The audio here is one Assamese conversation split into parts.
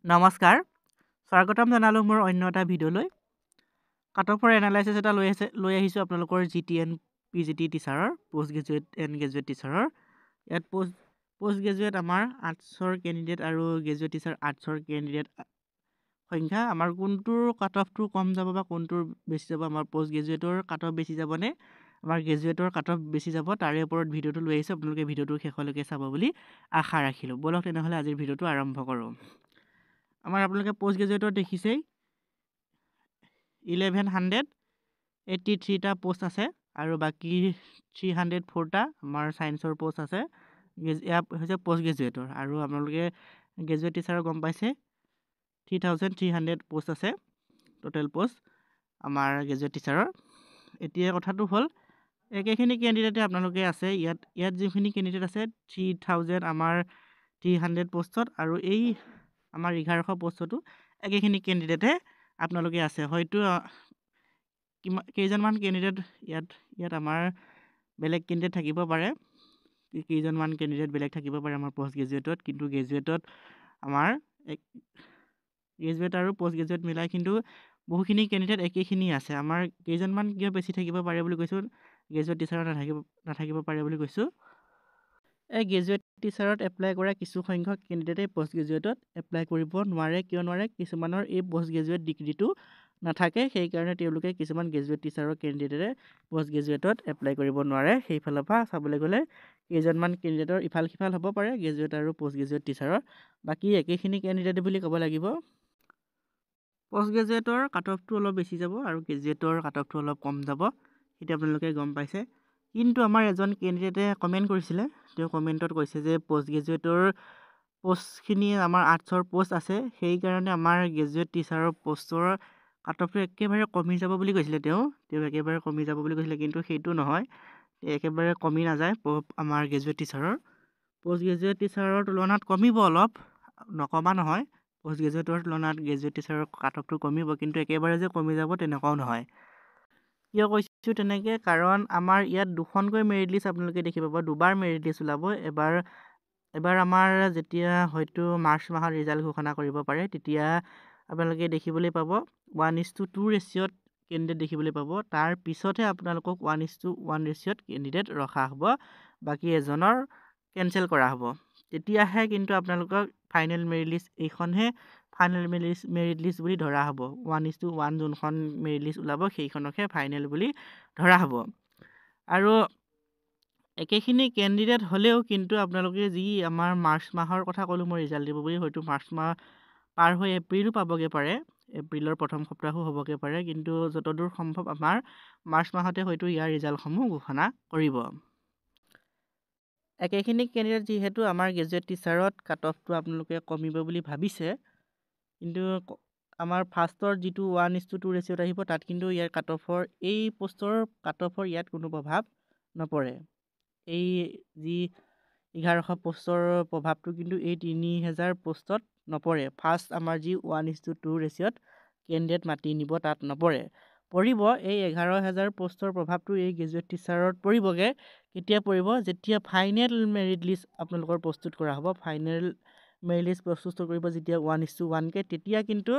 নমস্কাৰ, স্বাগতম জনালোঁ মোৰ অন্য এটা ভিডিঅ'লৈ। কাট অফৰ এনালাইচিছ এটা লৈ আহিছোঁ আপোনালোকৰ G T and P G T টিচাৰৰ, post graduate and graduate টিচাৰৰ। ইয়াত পষ্ট গ্ৰেজুৱেট আমাৰ আৰ্টছৰ কেণ্ডিডেট আৰু গ্ৰেজুৱেট টিচাৰ আৰ্টছৰ কেণ্ডিডেট সংখ্যা, আমাৰ কোনটোৰ কাট অফটো কম যাব বা কোনটোৰ বেছি যাব, আমাৰ পষ্ট গ্ৰেজুৱেটৰ কাট অফ বেছি যাবনে আমাৰ গ্ৰেজুৱেটৰ কাট অফ বেছি যাব, তাৰে ওপৰত ভিডিঅ'টো লৈ আহিছোঁ। আপোনালোকে ভিডিঅ'টো শেষলৈকে চাব বুলি আশা ৰাখিলোঁ। ব'লক তেনেহ'লে আজিৰ ভিডিঅ'টো আৰম্ভ কৰোঁ। আমাৰ আপোনালোকে পষ্ট গ্ৰেজুৱেটৰ দেখিছেই 1183টা পষ্ট আছে আৰু বাকী 304টা আমাৰ ছায়েন্সৰ পষ্ট আছে। এয়া হৈছে পষ্ট গ্ৰেজুৱেটৰ। আৰু আপোনালোকে গ্ৰেজুৱেট টিচাৰৰ গম পাইছে 3300 পষ্ট আছে টোটেল পষ্ট আমাৰ গ্ৰেজুৱেট টিচাৰৰ। এতিয়া কথাটো হ'ল, একেখিনি কেণ্ডিডেটে আপোনালোকে আছে ইয়াত যিখিনি কেণ্ডিডেট আছে 3000 আমাৰ 300 পষ্টত আৰু এই আমাৰ 1100 পষ্টতো একেখিনি কেণ্ডিডেটে আপোনালোকে আছে। হয়তো কেইজনমান কেণ্ডিডেট ইয়াত আমাৰ বেলেগ কেণ্ডিডেট থাকিব পাৰে, কেইজনমান কেণ্ডিডেট বেলেগ থাকিব পাৰে আমাৰ পষ্ট গ্ৰেজুৱেটত, কিন্তু গ্ৰেজুৱেটত আমাৰ গ্ৰেজুৱেট আৰু পষ্ট গ্ৰেজুৱেট মিলাই কিন্তু বহুখিনি কেণ্ডিডেট একেখিনি আছে। আমাৰ কেইজনমান কিয় বেছি থাকিব পাৰে বুলি কৈছোঁ, গ্ৰেজুৱেট টিচাৰত নাথাকিব পাৰে বুলি কৈছোঁ। এই গ্ৰেজুৱেট টিচাৰত এপ্লাই কৰা কিছু সংখ্যক কেণ্ডিডেটে পষ্ট গ্ৰেজুৱেটত এপ্লাই কৰিব নোৱাৰে। কিয় নোৱাৰে? কিছুমানৰ এই পষ্ট গ্ৰেজুৱেট ডিগ্ৰীটো নাথাকে, সেইকাৰণে তেওঁলোকে কিছুমান গ্ৰেজুৱেট টিচাৰৰ কেণ্ডিডেটে পষ্ট গ্ৰেজুৱেটত এপ্লাই কৰিব নোৱাৰে। সেইফালৰ পৰা চাবলৈ গ'লে কেইজনমান কেণ্ডিডেটৰ ইফাল সিফাল হ'ব পাৰে গ্ৰেজুৱেট আৰু পষ্ট গ্ৰেজুৱেট টিচাৰৰ, বাকী একেখিনি কেণ্ডিডেট বুলি ক'ব লাগিব। পষ্ট গ্ৰেজুৱেটৰ কাট অফটো অলপ বেছি যাব আৰু গ্ৰেজুৱেটৰ কাট অফটো অলপ কম যাব, সেইটো আপোনালোকে গম পাইছে। কিন্তু আমাৰ এজন কেণ্ডিডেটে কমেণ্ট কৰিছিলে, তেওঁ কমেণ্টত কৈছে যে পষ্ট গ্ৰেজুৱেটৰ পষ্টখিনি আমাৰ আৰ্টছৰ পষ্ট আছে, সেইকাৰণে আমাৰ গ্ৰেজুৱেট টিচাৰৰ পষ্টৰ কাট অফটো একেবাৰে কমি যাব বুলি কৈছিলে। তেওঁ একেবাৰে কমি যাব বুলি কৈছিলে, কিন্তু সেইটো নহয়, একেবাৰে কমি নাযায়। আমাৰ গ্ৰেজুৱেট টিচাৰৰ পষ্ট গ্ৰেজুৱেট টিচাৰৰ তুলনাত কমিব অলপ, নকমা নহয়। পষ্ট গ্ৰেজুৱেটৰ তুলনাত গ্ৰেজুৱেট টিচাৰৰ কাট অফটো কমিব, কিন্তু একেবাৰে যে কমি যাব তেনেকুৱাও নহয়। কিয় কৈছোঁ তেনেকৈ? কাৰণ আমাৰ ইয়াত দুখনকৈ মেৰিট লিষ্ট আপোনালোকে দেখি পাব, দুবাৰ মেৰিট লিষ্ট ওলাব। এবাৰ আমাৰ যেতিয়া হয়তো মাৰ্চ মাহত ৰিজাল্ট ঘোষণা কৰিব পাৰে, তেতিয়া আপোনালোকে দেখিবলৈ পাব 1:2 ৰেচিঅ'ত কেণ্ডিডেট দেখিবলৈ পাব। তাৰ পিছতহে আপোনালোকক 1:1 ৰেচিঅ'ত কেণ্ডিডেট ৰখা হ'ব, বাকী এজনৰ কেঞ্চেল কৰা হ'ব। তেতিয়াহে কিন্তু আপোনালোকক ফাইনেল মেৰিট লিষ্ট, এইখনহে ফাইনেল মেৰিট লিষ্ট বুলি ধৰা হ'ব। 1:1 যোনখন মেৰিট লিষ্ট ওলাব সেইখনকহে ফাইনেল বুলি ধৰা হ'ব। আৰু একেখিনি কেণ্ডিডেট হ'লেও কিন্তু আপোনালোকে যি আমাৰ মাৰ্চ মাহৰ কথা ক'লোঁ মই ৰিজাল্ট দিব বুলি, হয়তো মাৰ্চ মাহ পাৰ হৈ এপ্ৰিলো পাবগৈ পাৰে, এপ্ৰিলৰ প্ৰথম সপ্তাহো হ'বগৈ পাৰে, কিন্তু যতদূৰ সম্ভৱ আমাৰ মাৰ্চ মাহতে হয়তো ইয়াৰ ৰিজাল্টসমূহ ঘোষণা কৰিব। একেখিনি কেণ্ডিডেট যিহেতু আমাৰ গ্ৰেজুৱেট টিচাৰত কাট অফটো আপোনালোকে কমিব বুলি ভাবিছে, কিন্তু আমাৰ ফাৰ্ষ্টৰ যিটো 1:2 ৰেচিঅ'ত আহিব তাত কিন্তু ইয়াৰ কাট অফৰ, এই পষ্টৰ কাট অফৰ ইয়াত কোনো প্ৰভাৱ নপৰে। এই যি 1100 পষ্টৰ প্ৰভাৱটো কিন্তু এই 3000 পষ্টত নপৰে। ফাৰ্ষ্ট আমাৰ যি 1:2 ৰেচিঅ'ত কেণ্ডিডেট মাতি নিব তাত নপৰে, পৰিব এই 11000 পষ্টৰ প্ৰভাৱটো এই গ্ৰেজুৱেট টিচাৰত পৰিবগৈ। কেতিয়া পৰিব? যেতিয়া ফাইনেল মেৰিট লিষ্ট আপোনালোকৰ প্ৰস্তুত কৰা হ'ব, ফাইনেল মেৰিট লিষ্ট প্ৰস্তুত কৰিব যেতিয়া 1:1কৈ, তেতিয়া কিন্তু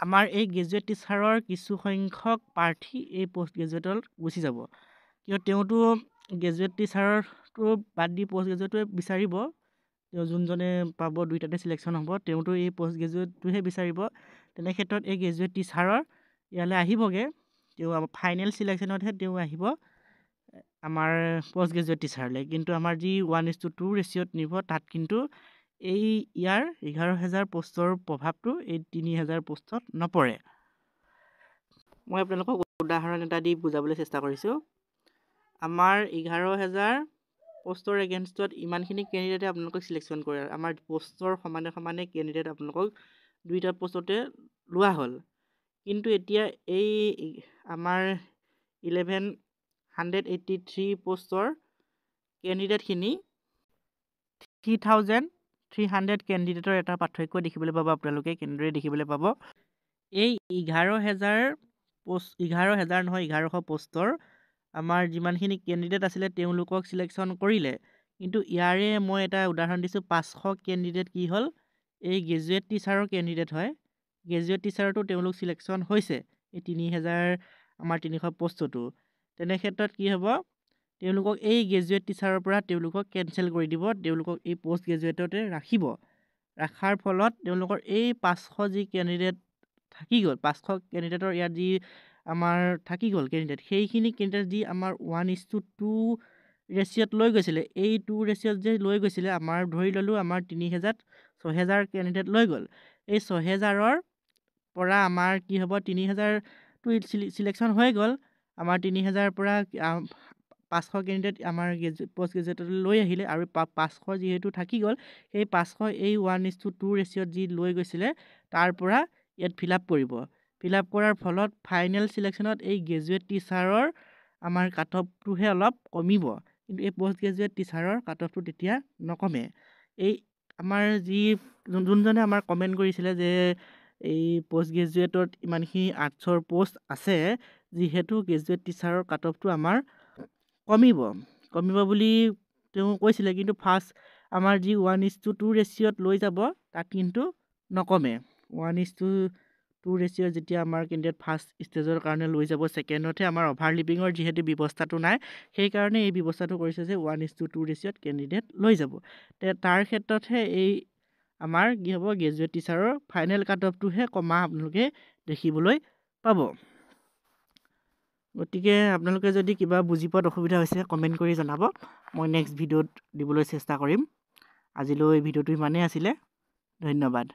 আমাৰ এই গ্ৰেজুৱেট টিচাৰৰ কিছু সংখ্যক প্ৰাৰ্থী এই পষ্ট গ্ৰেজুৱেটত গুচি যাব। কিয়? তেওঁতো গ্ৰেজুৱেট টিচাৰটো বাদ দি পষ্ট গ্ৰেজুৱেটটোৱে বিচাৰিব, তেওঁ যোনজনে পাব দুইটাতে চিলেকশ্যন হ'ব, তেওঁতো এই পষ্ট গ্ৰেজুৱেটটোহে বিচাৰিব। তেনে ক্ষেত্ৰত এই গ্ৰেজুৱেট টিচাৰৰ ইয়ালৈ আহিবগৈ, তেওঁ ফাইনেল চিলেকশ্যনতহে তেওঁ আহিব আমাৰ পষ্ট গ্ৰেজুৱেট টিচাৰলৈ। কিন্তু আমাৰ যি 1:2 ৰেচিঅ'ত নিব তাত কিন্তু এই ইয়াৰ 11000 পষ্টৰ প্ৰভাৱটো এই 3000 পষ্টত নপৰে। মই আপোনালোকক উদাহৰণ এটা দি বুজাবলৈ চেষ্টা কৰিছোঁ। আমাৰ 11000 পষ্টৰ এগেইনষ্টত ইমানখিনি কেণ্ডিডেটে আপোনালোকক চিলেকশ্যন কৰে, আমাৰ পষ্টৰ সমানে সমানে কেণ্ডিডেট আপোনালোকক দুইটা পষ্টতে লোৱা হ'ল। কিন্তু এতিয়া এই আমাৰ 1183 পষ্টৰ কেণ্ডিডেটখিনি 3300 কেণ্ডিডেটৰ এটা পাৰ্থক্য দেখিবলৈ পাব আপোনালোকে, কেনেদৰে দেখিবলৈ পাব। এই 11000 পষ্ট, 11000 নহয় 1100 পষ্টৰ আমাৰ যিমানখিনি কেণ্ডিডেট আছিলে তেওঁলোকক চিলেকশ্যন কৰিলে, কিন্তু ইয়াৰে মই এটা উদাহৰণ দিছোঁ, 500 কেণ্ডিডেট কি হ'ল এই গ্ৰেজুৱেট টিচাৰৰ কেণ্ডিডেট হয়, গ্ৰেজুৱেট টিচাৰতো তেওঁলোক চিলেকশ্যন হৈছে এই 3000 আমাৰ 300 পষ্টতো, তেনে ক্ষেত্ৰত কি হ'ব, তেওঁলোকক এই গ্ৰেজুৱেট টিচাৰৰ পৰা তেওঁলোকক কেঞ্চেল কৰি দিব, তেওঁলোকক এই পষ্ট গ্ৰেজুৱেটতে ৰাখিব। ৰাখাৰ ফলত তেওঁলোকৰ এই 500 যি কেণ্ডিডেট থাকি গ'ল, 500 কেণ্ডিডেটৰ ইয়াত যি আমাৰ থাকি গ'ল কেণ্ডিডেট, সেইখিনি কেণ্ডিডেট যি আমাৰ 1:2 ৰেচিঅ'ত লৈ গৈছিলে, এই 2 ৰেচিঅ'ত যে লৈ গৈছিলে, আমাৰ ধৰি ল'লোঁ আমাৰ 3000ত 6000 কেণ্ডিডেট লৈ গ'ল। এই 6000ৰ পৰা আমাৰ কি হ'ব, 3000টো চিলেকশ্যন হৈ গ'ল, আমাৰ 3000ৰ পৰা 500 কেণ্ডিডেট আমাৰ পষ্ট গ্ৰেজুৱেটলৈ লৈ আহিলে, আৰু 500 যিহেতু থাকি গ'ল, সেই 500 এই 1:2 ৰেচিঅ'ত যি লৈ গৈছিলে তাৰ পৰা ইয়াত ফিল আপ কৰিব। ফিল আপ কৰাৰ ফলত ফাইনেল চিলেকশ্যনত এই গ্ৰেজুৱেট টিচাৰৰ আমাৰ কাট অফটোহে অলপ কমিব, কিন্তু এই পষ্ট গ্ৰেজুৱেট টিচাৰৰ কাট অফটো তেতিয়া নকমে। এই আমাৰ যি যোনজনে আমাৰ কমেণ্ট কৰিছিলে যে এই পষ্ট গ্ৰেজুৱেটত ইমানখিনি আৰ্টছৰ পষ্ট আছে, যিহেতু গ্ৰেজুৱেট টিচাৰৰ কাট অফটো আমাৰ কমিব বুলি তেওঁ কৈছিলে, কিন্তু ফাৰ্ষ্ট আমাৰ যি 1:2 ৰেচিঅ'ত লৈ যাব তাত কিন্তু নকমে। 1:2 ৰেচিঅ'ত যেতিয়া আমাৰ কেণ্ডিডেট ফাৰ্ষ্ট ষ্টেজৰ কাৰণে লৈ যাব, ছেকেণ্ডতহে আমাৰ অভাৰলিপিঙৰ যিহেতু ব্যৱস্থাটো নাই, সেইকাৰণে এই ব্যৱস্থাটো কৰিছে যে 1:2 ৰেচিঅ'ত কেণ্ডিডেট লৈ যাব। তাৰ ক্ষেত্ৰতহে এই আমাৰ কি হ'ব, গ্ৰেজুৱেট টিচাৰৰ ফাইনেল কাট অফটোহে কমা আপোনালোকে দেখিবলৈ পাব। গতিকে আপোনালোকে যদি কিবা বুজি পোৱাত অসুবিধা হৈছে কমেণ্ট কৰি জনাব, মই নেক্সট ভিডিঅ'ত দিবলৈ চেষ্টা কৰিম। আজিলৈ ভিডিঅ'টো ইমানেই আছিলে, ধন্যবাদ।